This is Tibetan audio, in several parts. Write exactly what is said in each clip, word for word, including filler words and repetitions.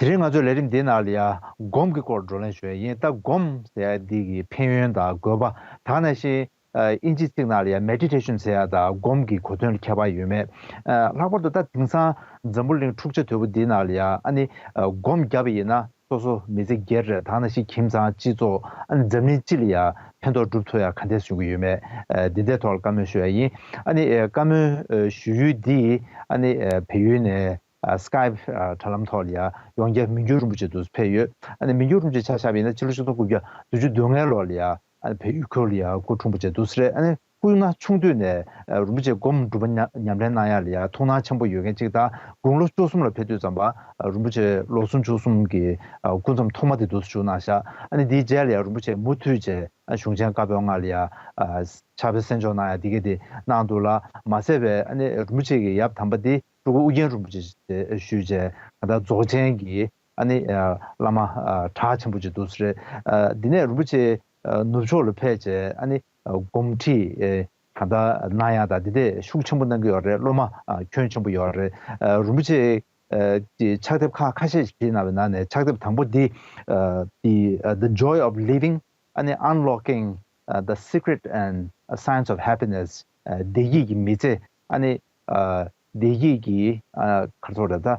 དེ་རིང་ང་ཚོའི་ལས་རིམ་འདིའི་ནང་ལ་ཡ་སྒོམ་གྱི་སྐོར་བགྲོ་གླེང་ཞུ་ཡ་ཡིན། ད་སྒོམ་ཟེར་ཡ་འདི་གི་ཕན་ཡོན་དང་དགོས་པ། ད་ག་ནང་བཞིན་ཨ་དབྱིན་ཇིའི་ཚིག་ནང་ལ་ཡ་མེ་ཌི་ཊེ་ཤན་ཟེར་ཡ་དང་སྒོམ་གྱི་གོ་དོན་ལ་ཁྱད་པར་ཡོད་མེད། ཨ་ལྷག་པར་དུ་ད་དེང་སང་འཛམ་བུ་གླིང་འཁྲུག་ཆ་དོད་པོ་འདིའི་ནང་ལ་ཡ་ཨ་ནི་ཨ་སྒོམ་བརྒྱབ་པ་ཡིན་ན། སོ་སོ་མི་ཚེ་སྒེར་རེད། ད་ག་ནང་བཞིན་ཁྱིམ་ཚང་སྤྱི་ཚོགས། ཨ་ནི་འཛམ་གླིང་སྤྱི་ལ་ཡ་ཕན་ཐོགས་སྒྲུབ་ཐུབ་ཡ་ག་འདྲས་བྱུང་གི་ཡོད་མེད། ཨ་འདི་འདྲའི་ཐོག་ལ་བཀའ་མོལ་ཞུ་ཡ་ཡིན། ཨ་ནི་ཨ་བཀའ་མོལ་ཨ་ཞུ་ཡུལ་འདི་ཨ་ནི་ཨ་བལ་ཡུལ་ནས་ཨ་སི་ཀའེ་པི་ཨ་དྲ་ལམ་ཐོག་ལ་ཡ་ཡོངས་རྒྱལ་མི་འགྱུར་རིན་པོ་ཆེ་འདུག་ཕེབས་ཡོད། ཨ་ནི་མི་འགྱུར་རིན་པོ་ཆེ་ཆ་བཞག་པ་ཡིན་ན་ཕྱི་ལོ་ཆིག་སྟོང་དགུ་བརྒྱ་བདུན་ཅུ་དོན་ལྔའི་ལོ་ལ་ཡ་ཨ་ནི་བལ་ཡུལ་ཁུལ་ལ་ཡ་སྐུ་འཁྲུངས་པ་བྱས་འདུག་ཟེར། ཨ་ནི་སྐུ་ན་ཆུང་དུས་ནས་ཨ་རིན་པོ་ཆེ་སྒོམ་སྒྲུབ་པ་ཉམས་ཉམས་ལེན་གནང་ཡ་ལ་ཡ་ཐུགས་སྣང་ཆེན་པོ་ཡོད་མཁན་གཅིག་དང་། དགུང་ལོ་བཅུ་གསུམ་ལ་ཕེབས་དུས་ཙམ་པ་ཨ་རིན་པོ་ཆེ་ལོ་སུམ་ཅུ་གསུམ་གྱི་ཨ་སྐུ་མཚམས་ཐོག་མ་དེ་འདུག་བཞུགས་གནང་ཤག་ཨ་ནི་དེའི་རྗེས་ལ་ཡ་རིན་པོ་ཆེ་མུ་མཐུད་བྱས་ཨ་གཞུང་ཆེན་བཀའ་པོད་ལྔ་ལ་ཡ་ཨ་ཕྱག་དཔེ་གསན་འཇོག་གནང་ཡ་དེ་ག་དེ་གནང་འདུག་ལ། མ་ཟད་པའི་ཨ་ནི་རིན་པོ་ཆེ་གི་ཡབ་དམ་པ་དེ་སྤྲུལ་སྐུ་ཨུ་རྒྱན་རིན་པོ་ཆེ་ཞུས་བྱས་ད་ལྟ་རྫོགས་ཆེན་གྱི་ཨ་ནི་ཨ་བླ་མ་ཨ་གྲགས་ཆེན་པོ་ཅིག་འདུག་ཟེར། ཨ་འདི་ནས་རིན་པོ་ཆེ་ཨ་ནུབ་ཕྱོགས་ལ་ཕེབས་བྱས་ཨ་ནི་ཨ་སྒོམ་ཁྲིད་ཨེ་གང་ལྟར་གནང་ཡ་དང་འདི་འདྲས་ཤུགས་ཆེན་པོ་གནང་གི་ཡོད་རེད། སློབ་མ་ཨ་ཁྱོན་ཆེན་པོ་ཡོད་རེད། ཨ་རིན་པོ་ཆེ་ཨ་ཀྱི་ཕྱག་དེབ་ཁག་ཁ་ཤས་ཤིག་བྲིས་གནང་བའི་ནང་ནས་ཕྱག་དེབ་དང་པོ་འདི་ཨ་The The Joy of Living ཨ་ནི་Unlocking ཨ་The Secret and Science of Happiness ཨ་བདེ་སྐྱིད་ཀྱི་མི་ཚེ། ཨ་ནི་ཨ་བདེ་སྐྱིད་ཀྱི་ཨ་ག་རེ་ཟེར་དགོས་རེད། ད་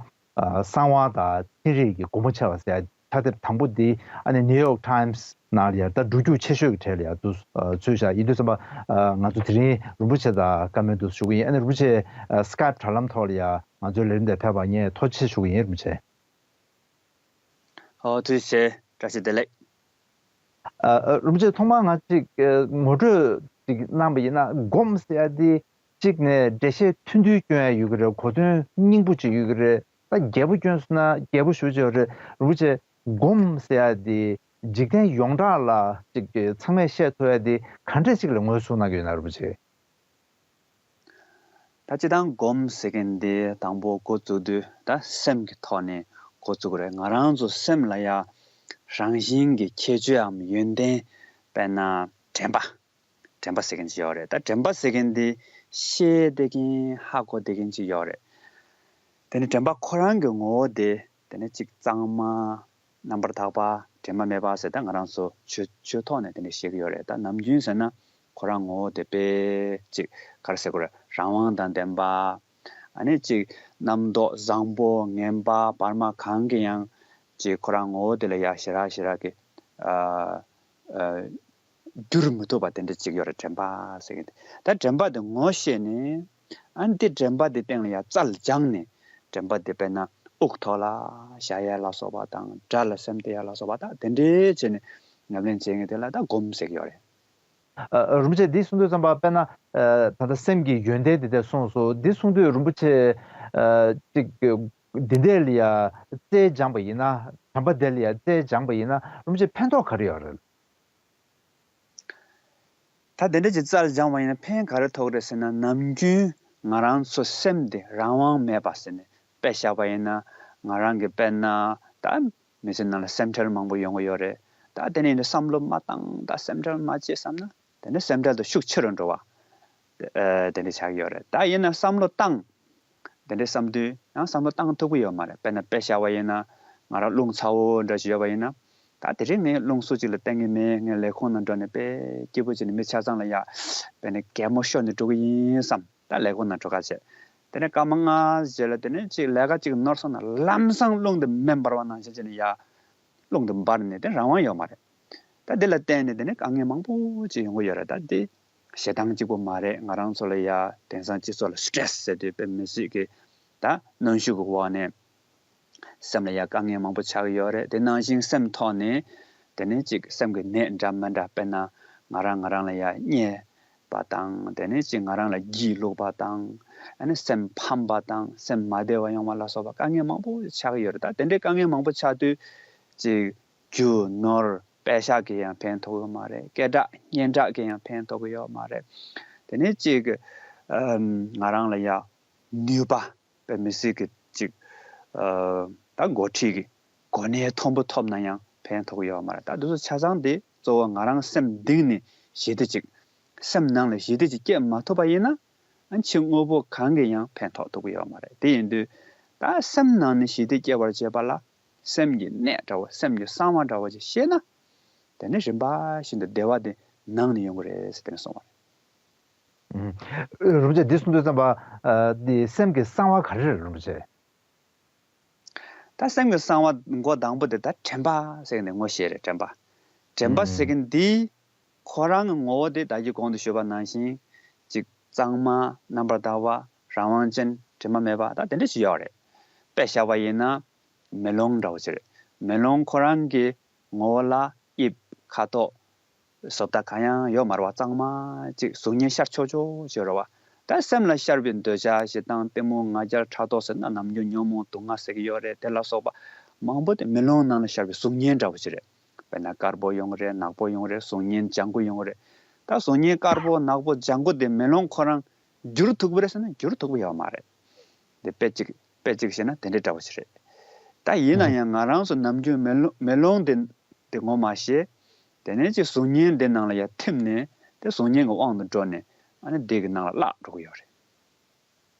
ཨ་གསང་བ་དང་ཚན་རིག་གི་སྒོ་མོ་ཕྱེ་བ་ཟེར་ཡ་ཕྱག་དེབ་དང་པོ་འདི་ཨ་ནི་ནིའུ་ཡོག་ཊའིམ་སི་ནང་ལ་ཡ་ད་འགྲོ་རྒྱུགས་ཆེ་ཤོས་ཀྱི་གྲས་ལ་ཡ་འདུག་ཨ་ཚུད་བཞག་ཡིན་དུས་ཙམ་པ་ཨ་ང་ཚོ་དེ་རིང་རིན་པོ་ཆེ་དང་བཀའ་མོལ་འདུག་ཞུ་གི་ཡིན། ཨ་ནི་རིན་པོ་ཆེ་ཨ་སི་ཀའེ་པི་དྲ་ལམ་ཐོག་ལ་ཡ་ང་ཚོའི་ལས་རིམ་དེ་ཕེབས་པར་ངས་ཐུགས་རྗེ་ཆེ་ཞུ་གི་ཡིན། རིན་པོ་ཆེ། ཨོ་ཐུགས་རྗེ་ཆེ། བཀྲ་ཤིས་བདེ་ལེགས། ཨ་ཨ་རིན་པོ་ཆེ་ཐོག་མར་ང་གཅིག་ཨ་ངོ་སྤྲོད་ཅིག་གནང་བ་ཡིན་ན། སྒོམ་ཟེར་ཡ་དེ་གཅིག་ནས་འགྲེལ་བཤད་ཐུང་ཐུང་སྐྱོན་ཡ་ཡོད་ཀྱི་རེད། གོ་དོན་སྙིང་པོ་ཅིག་ཡོད་ཀྱི་རེད། ད་རྒྱས་པོ་སྐྱོན་སོང་ན་རྒྱས་པོ་ཞེ་པོ་ཅིག་ཡོད་རེད། རིན་པོ་ཆེ་སྒོམ་ཟེར་ཡ་དེ་འཇིག་རྟེན་ཡོངས་གྲགས་ལ་ཅིག་ཚང་མས་བཤད་ཐུབ་ཡ་དེ་ག་འདྲས་ཅིག་ལ་ངོས་བཟུང་གནང་གི་ཡོད་ན། རིན་པོ་ཆེ། ད་སྤྱིར་བཏང་སྒོམ་ཟེར་མཁན་འདི་དང་པོ་འགོ་བཙུགས་དུས་ད་སེམས་ཀྱི་ཐོག་ནས་འགོ་བཙུགས་ཀྱི་རེད། ང་རང་ཚོ་སེམས་ལ་ཡ་རང་བཞིན་གྱི་ཁྱད་ཆོས་འམ་ཡོན་ཏན། དཔེར་ན་དྲན་པ། དྲན་པ་ཟེར་མཁན་ཅིག་ཡོད་རེད། ད་དྲན་པ་ཟེར་མཁན་འདི་ཤེས་བསྡད་མཁན་ཧ་གོ་བསྡད་མཁན་ཅིག་ཡོད་རེད། དེ་ནི་དྲན་པ་ཁོ་རང་གི་ངོ་བོ་དེ་དེ་ནི་གཅིག་གཙང་མ། རྣམ་པར་དག་པ། དྲི་མ་མེད་པ་ཟེར། ད་ང་རང་ཚོ་ཆོས་ཆོས་ཐོག་ནས་དེ་འདྲ་བཤད་ཀྱི་ཡོད་རེད། ད་ནམ་རྒྱུན་ཟེར་ན་ཁོ་རང་ངོ་བོ་དེ་དཔེ་ཅིག་ག་རེ་ཟེར་དགོས་རེད། རང་དབང་དང་ལྡན་པ། ཨ་ནི་ཅིག་རྣམ་རྟོག་བཟང་པོ་ངན་པ་བར་མ་གང་གི་ཡང་ཅིག་ཁོ་རང་ངོ་བོ་དེ་ལ་ཡ་ཞེ་དྲག་ཞེ་དྲག་གི་ཨ་ཨ་བསྒྱུར་མི་ཐུབ་པ་དེ་འདྲ་ཅིག་ཡོད་རེད། དྲན་པ་ཟེར་གྱི་འདུག་ད་དྲན་པ་དེ་ངོ་ཤེས་ནས། ཨ་ནི་དེ་དྲན་པ་དེ་སྟེང་ལ་ཡ་རྩལ་སྦྱངས་ནས། དྲན་པ་དེ་དཔེར་ན་དབུགས་ཐོག་ལ་བཞག་ཡ་ལ་སོགས་པ་དང་། སྒྲ་ལ་སེམས་གཏད་ཡ་ལ་སོགས་པ་དང་། དེ་འདྲའི་བྱས་ནས་ཉམས་ལེན་བྱེད་མཁན་དེ་ལ་ད་སྒོམ་ཟེར་གྱི་ཡོད་རེད། ཨ་ཨ་རིན་པོ་ཆེ་འདི་གསུང་དུས་ཙམ་པ་དཔེར་ན་ཨ་ད་ལྟ་སེམས་ཀྱི་ཡོན་ཏན་དེ་འདྲ་གསུངས་སོང་། འདི་གསུང་དུས་རིན་པོ་ཆེ་ཨ་ཅིག་འདི་འདྲ་ལ་ཡ་རྩལ་སྦྱངས་པ་ཡིན་ན། དྲན་པ་དེ་ལ་ཡ་རྩལ་སྦྱངས་པ་ཡིན་ན་རིན་པོ་ཆེ་ཕན་ཐོགས་ག་རེ་ཡོད་རེད། ད་དེ་འདྲ་ཅིག་རྩལ་སྦྱངས་པ་ཡིན་ན་ཕན་ག་རེ་ཐོགས་རེད་ཟེར་ན། ནམ་རྒྱུན་ང་རང་ཚོ་སེམས་དེ་རང་དབང་མེད་པ་ཟེར་ནས་དཔེ་བཞག་པ་ཡིན་ན། ང་རང་གི་དཔེར་ན་ད་མི་ཚེ་ནང་ལ་སེམས་ཁྲལ་མང་པོ་ཡོང་གི་ཡོད་རེད། ད་དེ་ནས་ཡིན་ན་བསམ་བློ་མ་བཏང་། ད་སེམས་ཁྲལ་མ་བྱེད་བསམ་ན་དེ་ནས་སེམས་ཁྲལ་དེ་ཤུགས་ཆེ་རུ་འགྲོ་བ། ཨ་དེ་འདྲ་ཆགས་ཀྱི་ཡོད་རེད། ད་ཡིན་ན་བསམ་བློ་བཏང་། དེ་འདྲའི་བསམ་དུས་ཡང་བསམ་བློ་བཏང་ཐུབ་ཀྱི་ཡོད་མ་རེད། དཔེར་ན་དཔེ་བཞག་པ་ཡིན་ན། ང་རང་རླུང་ཚ་བོ་འདྲ་ཞིག་ཡོད་པ་ཡིན་ན། ད་དེ་རིང་ངས་རླུང་སུ་གཅིག་ལ་བསྟན་གྱི་མེད། ངས་ལས་ཁུངས་ནང་འགྲོ་ནས་དཔེ་སྐྱིད་པོ་བྱས་ནས་མི་ཆ་ཚང་ལ་ཡ་དཔེར་ན་གད་མོ་ཤོར་ནས་འགྲོ་གི་ཡིན་བསམ། ད་ལས་ཁུངས་ནང་འགྲོ་ག་བྱས། དེ་ནས་སྐར་མ་ལྔ་རྗེས་ལ་དེ་ནས་ཅིག་ལས་ཀ་ཅིག་ནོར་སོང་ན་ལམ་སང་རླུང་དེ་མེ་འབར་བ་ནང་བཞིན་བྱས་ནས་ཡ། རླུང་དེ་འབར་ནས་དེ་རང་དབང་ཡོད་མ་རེད། ད་འདི་ལ་བརྟེན་ནས་དེ་ནས་དཀའ་ངལ་མང་པོ་ཅིག་ཡོང་གི་ཡོད་རེད། ད་འདི་ཞེ་སྡང་གཅིག་པོ་མ་རེད། ང་རང་ཚོ་ལ་ཡ་དེང་སང་སྤྱི་ཚོགས་ལ་སི་ཊེ་རེ་སི་ཟེར་དུས་དཔེ་མི་སྲིད་ཀྱི་ད་གནོན་ཤུགས་ཀྱི་འོག་ནས་སེམས་ལ་ཡ་དཀའ་ངལ་མང་པོ་ཆགས་ཀྱི་ཡོད་རེད། དེ་ནང་བཞིན་སེམས་ཐོག་ནས་དེ་ནས་ཅིག་སེམས་ཀྱི་ནད་འདྲ་མི་འདྲ། དཔེར་ན་ང་རང་ང་རང་ལ་ཡ་བརྙས་པ་དང་། དེ་ནས་ཅིག་ང་རང་ལ་སྒྱིད་ལུག་པ་དང་། ཨ་ནི་སེམས་ཕམ་པ་དང་། སེམས་མ་བདེ་བ་ཡོང་བ་ལ་སོགས་པ་དཀའ་ངལ་མང་པོ་ཆགས་ཀྱི་ཡོད་རེད། ད་དེ་འདྲའི་དཀའ་ངལ་མང་པོ་ཆགས་དུས་ཅིག་རྒྱུ་ནོར་པད་ཤག་གིས་ཡང་ཕན་ཐོགས་ཡོད་མ་རེད། སྐད་གྲགས་སྙན་གྲགས་ཀྱིས་ཡང་ཕན་ཐོགས་ཀྱི་ཡོད་མ་རེད། དེ་ནས་ཅིག་ཨམ་ང་རང་ལ་ཡ་ནུས་པ་དཔེ་མི་སྲིད་ཀྱི་ཅིག་ཨ་ད་འགོ་ཁྲིད་ཀྱི་གོ་གནས་མཐོན་པོ་ཐོབ་ན་ཡང་ཕན་ཐོགས་ཀྱི་ཡོད་མ་རེད། ད་འདི་ཚོ་ཆ་ཚང་དེ་གཙོ་བོ་ང་རང་སེམས་གཏིང་ནས་ཞི་བདེ་ཅིག་སེམས་ནང་ལ་ཞི་བདེ་ཅིག་སྐྱེ་མ་ཐུབ་པ་ཡིན་ན། ཨ་ཕྱི་དངོས་པོ་གང་གིས་ཡང་ཕན་ཐོགས་ཐུབ་ཀྱི་ཡོད་མ་རེད། དེ་ཡིན་དུས་ད་སེམས་ནང་ནས་ཞི་བདེ་སྐྱེ་བར་བྱེད་པ་ལ་ སེམས་ཀྱི་གནད་འདྲ་བོ། སེམས་ཀྱི་གསང་བ་འདྲ་བོ་ཅིག་ཤེས་ན། དེ་ནས་རིམ་པ་བཞིན་དུ་བདེ་བ་དེ་ནང་ནས་ཡོང་གི་རེད་ཟེར་དེ་ནས་གསུངས་པ་རེད། ཨུམ། རིན་པོ་ཆེ་འདི་གསུང་དུས་ཙམ་པ། ཨ། འདི་སེམས་ཀྱི་གསང་བ་ག་རེ་རེད་རིན་པོ་ཆེ། ད་སེམས་ཀྱི་གསང་བ་མགོ་དང་པོ་དེ་ད་དྲན་པ་ཟེར་གི་འདི་ངོ་ཤེས་རེད། དྲན་པ། དྲན་པ་ཟེར་གི་འདི་ཁོ་རང་གི་ངོ་བོ་དེ་ད་གིན་གོང་དུ་ཞུས་པ་ནང་བཞིན་ཅིག་གཙང་མ། རྣམ་པར་དག་པ། རང་དབང་ཅན། དྲི་མ་མེད་པ། ད་དེ་འདྲ་ཞིག་ཡོད་རེད། དཔེ་བཞག་པ་ཡིན་ན་མེ་ལོང་འདྲ་བོ་ཅིག་རེད། མེ་ལོང་ཁོ་རང་གི་ངོ་བོ་ལ་དབྱིབས། ཁ་དོག་བཟོ་ལྟ་གང་ཡང་ཡོད་མ་རེད་པ། གཙང་མ་ཅིག་གཟུགས་བརྙན་ཤར་ཆོག་ཆོག་ཅིག་རེད་པ། ད་སེམས་ལ་ཤར་བའི་འདོད་ཆགས། ཞེ་སྡང་། གཏི་མུག་ང་རྒྱལ། ཕྲག་དོག་ཟེར་ན་ནམ་རྒྱུན་ཉོན་མོངས་དུག་ལྔ་ཟེར་གྱི་ཡོད་རེད། དེ་ལ་སོགས་པ་མང་པོ་དེ་མེ་ལོང་ནང་ལ་ཤར་བའི་གཟུགས་བརྙན་འདྲ་བོ་ཅིག་རེད། དཔེར་ན་དཀར་པོ་ཡོང་གི་རེད། ནག་པོ་ཡོང་གི་རེད། གཟུགས་བརྙན་ལྗང་གུ་ཡོང་གི་རེད། ད་གཟུགས་བརྙན་དཀར་པོ་ནག་པོ་ལྗང་གུ་དེ་མེ་ལོང་ཁོ་རང་འགྱུར་ཐུབ་ཀྱི་རེད་ཟེར་ན་འགྱུར་ཐུབ་ཀྱི་ཡོད་མ་རེད། དེ་དཔེ་གཅིག་དཔེ་གཅིག་བཤད་ན་དེ་འདྲའི་འདྲ་བོ་ཞིག་རེད། ད་ཡིན་ན་ཡང་ང་རང་ཚོ་ནམ་རྒྱུན་མེ་ལོང་མེ་ལོང་དེ་དེ་ངོ་མ་ཤེས། དེ་ནས་ཅིག་གཟུགས་བརྙན་དེ་ནང་ལ་ཡར་ཐིམ་ནས་དེ་གཟུགས་བརྙན་གྱི་དབང་དུ་འགྲོ་ནས་ཨ་ནི་དེ་གི་ནང་ལ་བརླག་འགྲོ་གི་ཡོད་རེད།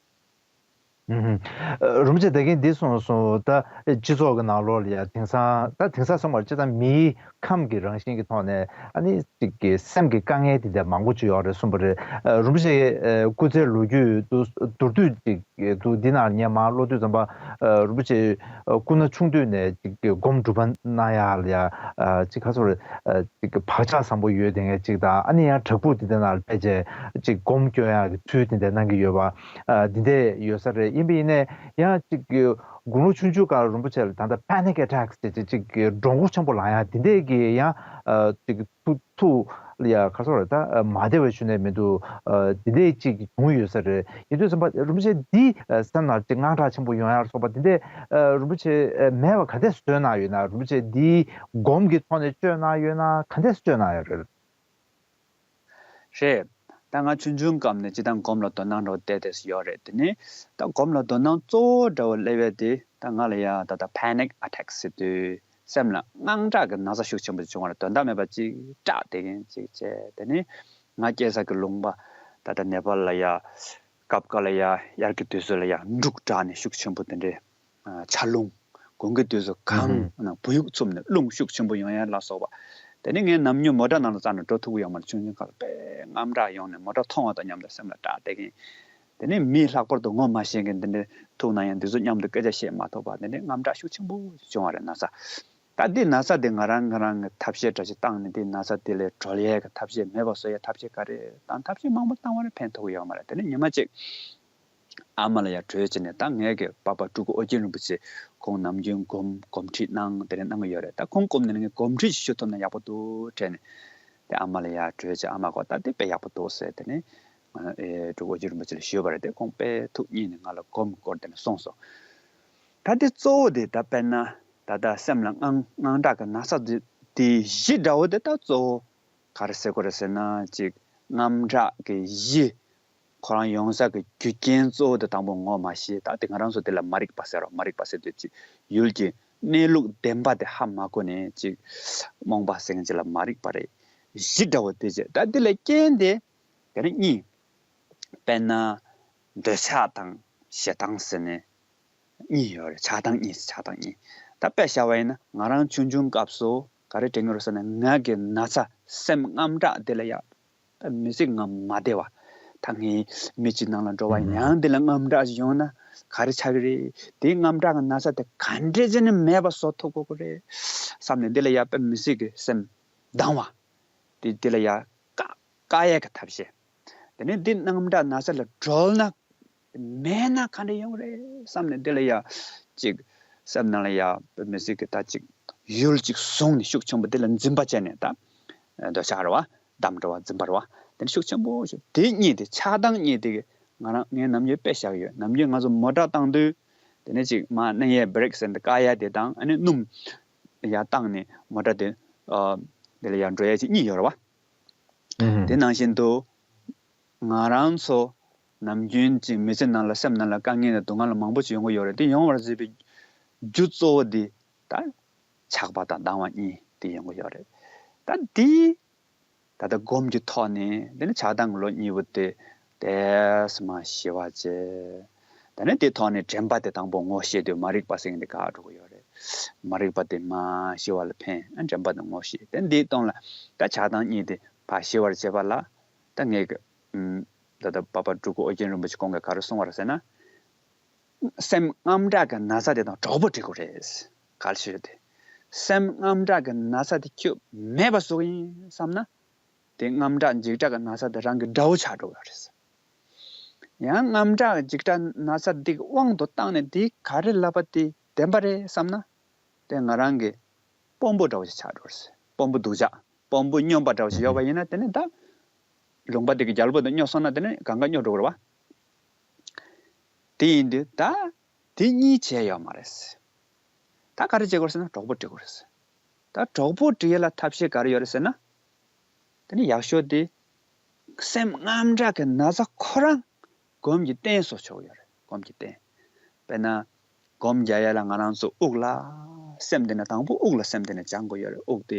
ཨུ་ཧུམ། རིན་པོ་ཆེ་ད་གིན་འདི་གསུངས་སོང་། ད་སྤྱི་ཚོགས་ཀྱི་ནང་ལོགས་ལ་ཡ་དེང་སང་ད་དེང་སང་སོང་བར་སྤྱིར་བཏང་མིའི་ཁམས་ཀྱི་རང་བཞིན་གྱི་ཐོག་ནས་ཨ་ནི་ཅིག་གི་སེམས་ཀྱི་དཀའ་ངལ་དེ་འདྲ་མང་པོ་ཅིག་ཡོད་རེད་གསུངས་པ་རེད། རིན་པོ་ཆེ་སྐུ་ཚེ་ལོ་རྒྱུས་དུ་མདོར་བསྡུས་ཅིག་འདུག་འདི་ནང་ངས་མར་ཀློག་དུས་ཙམ་པ། རིན་པོ་ཆེ་སྐུ་ན་ཆུང་དུས་ནས་ཅིག་སྒོམ་སྒྲུབ་པ་གནང་ཡག་ལ་ཡ་ཅིག་ག་ཚོད་རེད། ཅིག་བག་ཆགས་བཟང་པོ་ཡོད་དེ་ངས་ཅིག་དང་ཨ་ནི་ཡང་བྲག་ཕུག་དེ་འདྲ་ནང་ལ་ཕེབས་བྱས་ཅིག་སྒོམ་སྐྱོན་ཡག་གི་ཚུལ་དེ་འདྲ་གནང་གི་ཡོད་པ། ཨ། འདི་འདྲ་ཡོད་ས་རེད། ཡིན་པ་ཡིན་ནའི་ཡང་ཅིག་དགུང་ལོ་ཆུང་ཆུང་སྒང་རིན་པོ་ཆེ་ལ་ད་ལྟ་panic attacks ཟེར་ཅིག་ཅིག་འདྲོག་མགོ་ཆེན་པོ་ལངས་ཡག་འདི་འདྲ་གི་ཡང་ཅིག་ཐུག་ཐུག་ལ་ཡ་ག་ཚོད་རེད། ད་མ་བདེ་བ་ཞུ་ནས་མི་འདུག་འདི་འདྲ་ཅིག་བྱུང་ཡོད་ས་རེད། ཡིན་དུས་ཙམ་པ་རིན་པོ་ཆེ་འདི་སེམས་ནང་ཅིག་དངངས་སྐྲག་ཆེན་པོ་ཡོང་ཡག་སོགས་པ་འདི་འདྲ་རིན་པོ་ཆེ་མེད་པ་ག་འདྲས་བཟོས་གནང་ཡོད་ན། རིན་པོ་ཆེ་འདི་སྒོམ་གྱི་ཐོག་ནས་བཅོས་གནང་ཡོད་ན་ག་འདྲས་བཅོས་གནང་ཡོད་རེད། རེད། ད་ང་ཆུང་ཆུང་སྐབས་ནས་སྤྱིར་བཏང་སྒོམ་ལ་དོ་སྣང་འདྲ་བོ་བལྟས་བལྟས་སུ་ཡོད་རེད། དེ་ནས་ད་སྒོམ་ལ་དོ་སྣང་གཙོ་བོ་འདྲ་བོ་སླེབས་ཡས་དེ་ད་ང་ལ་ཡ་ད་ལྟ་panic attack ཟེར་དུས་སེམས་ལ་དངངས་སྐྲག་གི་ན་ཚ་ཤུགས་ཆེན་པོ་བྱུང་བ་རེད། དོན་དག་མེད་པ་ཅིག་སྐྲག་བསྡད་མཁན་ཅིག་བྱས། དེ་ནས་ང་སྐྱེས་ས་གི་ལུང་པ་ད་ལྟ་ནེ་པཱལ་ལ་ཡ་སྐབས་འགའ་ལ་ཡ་དབྱར་གྱི་དུས་ཚོད་ལ་ཡ་འབྲུག་གྲགས་ནས་ཤུགས་ཆེན་པོ་དེ་འདྲའི། ཨ། ཆར་རླུང་། དགུན་གྱི་དུས་སུ་གངས་ན་བུ་ཡུག་འཚུབས་ནས་རླུང་ཤུགས་ཆེན་པོ་ཡོང་ཡ་ལ་སོགས་པ། དེ་ནས་ངས་ནམ་རྒྱུན་མོ་ཊ་ནང་ལ་རྩ་ནས་འགྲོ་ཐུབ་ཀྱི་ཡོད་མ་རེད། ཆུང་ཆུང་སྐབས་ལ་དཔེ་དངངས་སྐྲག་ཡོང་ནས་མོ་ཊ་མཐོང་བ་དང་མཉམ་དུ་སེམས་ལ་སྐྲག་བསྡད་མཁན། དེ་ནས་མི་ལྷག་པར་དུ་ངོ་མ་ཤེས་མཁན་འདི་འདྲའི་ཐུག་ན་ཡང་འདི་ཚོ་མཉམ་དུ་སྐད་ཆ་བཤད་མ་ཐུབ་པ། དེ་ནས་དངངས་སྐྲག་ཤུགས་ཆེན་པོ་བྱུང་བ་རེད། ན་ཚ། ད་འདི་ན་ཚ་འདི་ང་རང་ང་རང་གི་ཐབས་ཤེས་འདྲ་ཞིག་བཏང་ནས་འདི་ན་ཚ་འདི་ལས་གྲོལ་ཡས་ཀྱི་ཐབས་ཤེས། མེད་པ་བཟོ་ཡས་ཐབས་ཤེས་ག་རེ་བཏང་། ཐབས་ཤེས་མང་པོ་བཏང་བ་རེད། ཕན་ཐོགས་ཀྱི་ཡོད་མ་རེད། དེ་ནས་ཉི་མ་གཅིག་ཨ་མ་ལ་ཡར་གྲོས་བྱས་ནས། ད་ངའི་གི་པ་ཕ་སྤྲུལ་སྐུ་ཨོ་རྒྱན་རིན་པོ་ཆེ་ཁོང་ནམ་རྒྱུན་སྒོམ་སྒོམ་ཁྲིད་གནང་། དེ་འདྲ་གནང་གི་ཡོད་རེད། ད་ཁོང་སྒོམ་ནས་ངས་སྒོམ་ཁྲིད་ཞིག་ཞུ་ཐུབ་ན་ཡག་པོ་འདུག་དྲན་ནས། དེ་ཨ་མ་ལ་ཡར་གྲོས་བྱས། ཨ་མ་ཁོ་ད་དེ་དཔེ་ཡག་པོ་འདུག་ཟེར། དེ་ནས་ང་ཨེ་སྤྲུལ་སྐུ་ཨོ་རྒྱན་རིན་པོ་ཆེ་ལ་ཞུས་པ་རེད། དེ་ཁོང་དཔེ་ཐུགས་མཉེས་ནས་ང་ལ་སྒོམ་སྐོར་དེ་ནས་གསུངས་སོང་། ད་དེ་གཙོ་བོ་དེ་ད་དཔེར་ན་ད་ལྟ་སེམས་ལ་དངངས་དངངས་སྐྲག་གི་ན་ཚ་དེ་དེ་གཞི་འདྲ་བོ་དེ་ད་གཙོ་བོ་ག་རེ་ཟེར་དགོས་རེད་ཟེར་ན། ཅིག་དངངས་སྐྲག་གི་གཞི་ཁོ་རང་ཡོང་ས་གི་རྒྱུ་རྐྱེན་གཙོ་བོ་དེ་དང་པོ་ངོ་མ་ཤེས། ད་དེ་ང་རང་ཚོ་དེ་ལ་མ་རིག་པ་ཟེར་རོ། མ་རིག་པ་ཟེར་དུས་ཅིག་ཡུལ་གྱི་གནས་ལུགས་བདེན་པ་དེ་ཧ་མ་གོ་ནས་ཅིག་རྨོངས་པ་ཟེར་མཁན་ཅིག་ལ་མ་རིག་པ་རེད། གཞི་འདྲ་བོ་དེ་བྱས། ད་དེ་ལ་རྐྱེན་དེ་དེ་ནི་གཉིས། དཔེར་ན་འདོད་ཆགས་དང་ཞེ་སྡང་ཟེར་ནས་གཉིས་ཡོད་རེད། ཆགས་སྡང་གཉིས། ཆགས་སྡང་གཉིས། ད་དཔེ་བཞག་པ་ཡིན་ན་ང་རང་ཆུང་ཆུང་སྐབས་སུ་ག་རེ་དྲན་གྱི་རེད་ཟེར་ན། ང་གི་ན་ཚ་སེམས་དངངས་སྐྲག་དེ་ལ་ཡ་ད་མི་ཚེ་ང་མ་བདེ་བ། ད་ངས་མི་གཅིག་ནང་ལ་འགྲོ་བ་ཡིན་ན་ཡང་དེ་ལ་དངངས་སྐྲག་ཅིག་ཡོང་ན་ག་རེ་ཆགས་ཀྱི་རེད། དེའི་དངངས་སྐྲག་གི་ན་ཚ་དེ་ག་འདྲས་བྱས་ནས་མེད་པ་བཟོ་ཐུབ་དགོས་ཀྱི་རེད་བསམ་ནས། དེ་ལ་ཡ་དཔེ་མི་ཚེ་གི་སེམས་སྡང་བ། དེ་དེ་ལ་ཡ་བཀག་བཀག་ཡས་ཀྱི་ཐབས་ཤེས། དེ་ནས་འདི་དངངས་སྐྲག་ན་ཚ་ལས་གྲོལ་ན་མེད་ན་ག་འདྲ་ཡོང་རེད་བསམ་ནས། དེ་ལ་ཡ་ཅིག་སེམས་ནང་ལ་ཡ་དཔེ་མི་སྲིད་ཀྱི་ད་ཅིག་ཡུལ་ཅིག་བཟུང་ནས་ཤུགས་ཆེན་པོ་དེ་ལ་འཛིན་པ་བྱས་ནས། ད་འདོད་ཆགས་རེད་བ། སྡང་འདྲ་བ། འཛིན་པ་རེད་བ། དེ་ནས་ཤུགས་ཆེན་པོ་ཞིག་དེ་གཉིས་དེ་ཆགས་སྡང་གཉིས་དེ་གི་ང་རང་ངས་ནམ་རྒྱུན་དཔེ་བཞག་གི་ཡོད། ནམ་རྒྱུན་ང་ཚོ་མོ་ཊ་བཏང་དུས་དེ་ནས་ཅིག་མར་མནན་ཡས་བྷི་རེག་ཟེར་འདི་བཀག་ཡས་དེ་དང་། ཨ་ནི་སྣུམ་ཡར་བཏང་ནས་མོ་ཊ་དེ་ཨ་དེ་ལ་ཡར་འགྲོ་ཡས་ཅིག་གཉིས་ཡོད་རེད་བ། ཨུ་ཧུམ། དེ་ནང་བཞིན་དུ་ང་རང་ཚོ་ནམ་རྒྱུན་ཅིག་མི་ཚེ་ནང་ལ་སེམས་ནང་ལ་དཀའ་ངལ་དང་སྡུག་བསྔལ་མང་པོ་ཞིག་ཡོང་གི་ཡོད་རེད། དེ་ཡོང་བར་བྱེད་པའི་རྒྱུ་གཙོ་བོ་དེ་ད་ཆགས་པ་དང་སྡང་བ་གཉིས་དེ་ཡོང་གི་ཡོད་རེད། ད་དེ་ད་ལྟ་སྒོམ་གྱི་ཐོག་ནས་དེ་ནི་ཆགས་སྡང་གི་ལོ་གཉིས་པོ་དེ་ཏོག་ཙམ་ཞི་བ་བྱས། དེ་ནས་དེ་ཐོག་ནས་དྲན་པ་དེ་དང་པོ་ངོ་ཤེས་དུས་མ་རིག་པ་ཟེར་མཁན་དེ་འགག་འགྲོ་གི་ཡོད་རེད། མ་རིག་པ་དེ་མར་ཞི་བ་ལ་ཕན། ཨ་དྲན་པ་དེ་ངོ་ཤེས། དེ་འདིའི་སྟེང་ལ་ད་ཆགས་སྡང་གཉིས་དེ་ཕར་ཞི་བར་བྱེད་པ་ལ། ད་ངས་ཀྱི་ཨུམ་ད་ལྟ་འཕགས་པ་སྤྲུལ་སྐུ་ཨོ་རྒྱན་རིན་པོ་ཆེ་ཁོང་གིས་ག་རེ་གསུངས་པ་རེད་ཟེར་ན། སེམས་རྔམ་དྲག་གི་ན་ཚ་དེ་དང་གྲོགས་པོ་སྒྲིག་དགོས་རེད། ག་རེ་ཞུ་རྒྱུ་དེ། སེམས་རྔམ་དྲག་གི་ན་ཚ་དེ་ཁྱོད་མེད་པ་བཟོ་གི་ཡིན་བསམ་ན། དེ་རྔམ་དྲག་འཇིགས་སྐྲག་གི་ན་ཚ་དེ་རང་གི་དགྲ་བོ་ཆགས་འགྲོ་གི་ཡོད་རེད། ཡང་རྔམ་དྲག་འཇིགས་སྐྲག་ན་ཚ་འདི་གི་དབང་དུ་བཏང་ནས་འདི་ག་རེ་ལབ་པ་དེ་བདེན་པ་རེད་བསམ་ན། དེ་ང་རང་གི་དཔོན་པོ་འདྲ་བོ་ཞིག་ཆགས་འགྲོ་རེད། དཔོན་པོ་སྡུག་ཅག་དཔོན་པོ་སྨྱོན་པ་འདྲ་བོ་ཞིག་ཡོད་པ་ཡིན་ན། དེ་ནི་ད་ལུང་པ་འདི་གི་རྒྱལ་པོ་དང་སྨྱོ་སོང་ན། དེ་ནི་གང་ག་སྨྱོ་འགྲོ་གི་རེད་བ། དེ་ཡིན་དུས་ད་དེ་གཉིས་བྱས་ཡོད་མ་རེད། ད་ག་རེ་བྱེད་དགོས་ཟེར་ན་གྲོགས་པོ་སྒྲིག་དགོས་རེད། ད་གྲོགས་པོ་སྒྲིག་ཡ་ལ་ཐབས་ཤེས་ག་རེ་ཡོད་རེད་ཟེར་ན། དེ་ནི་ཡག་ཤོས་དེ་སེམས་རྔམ་དྲག་གི་ན་ཚ་ཁོ་རང་སྒོམ་གྱི་རྟེན་བཟོ་ཆོག་གི་ཡོད་རེད། སྒོམ་གྱི་རྟེན། དཔེར་ན། སྒོམ་རྒྱག་ཡ་ལ་ང་རང་ཚོ་དབུགས་ལ་སེམས་གཏད་ན། དང་པོ་དབུགས་ལ་སེམས་གཏད་ནས་སྦྱང་དགོས་ཡོད་རེད། དབུགས་དེ་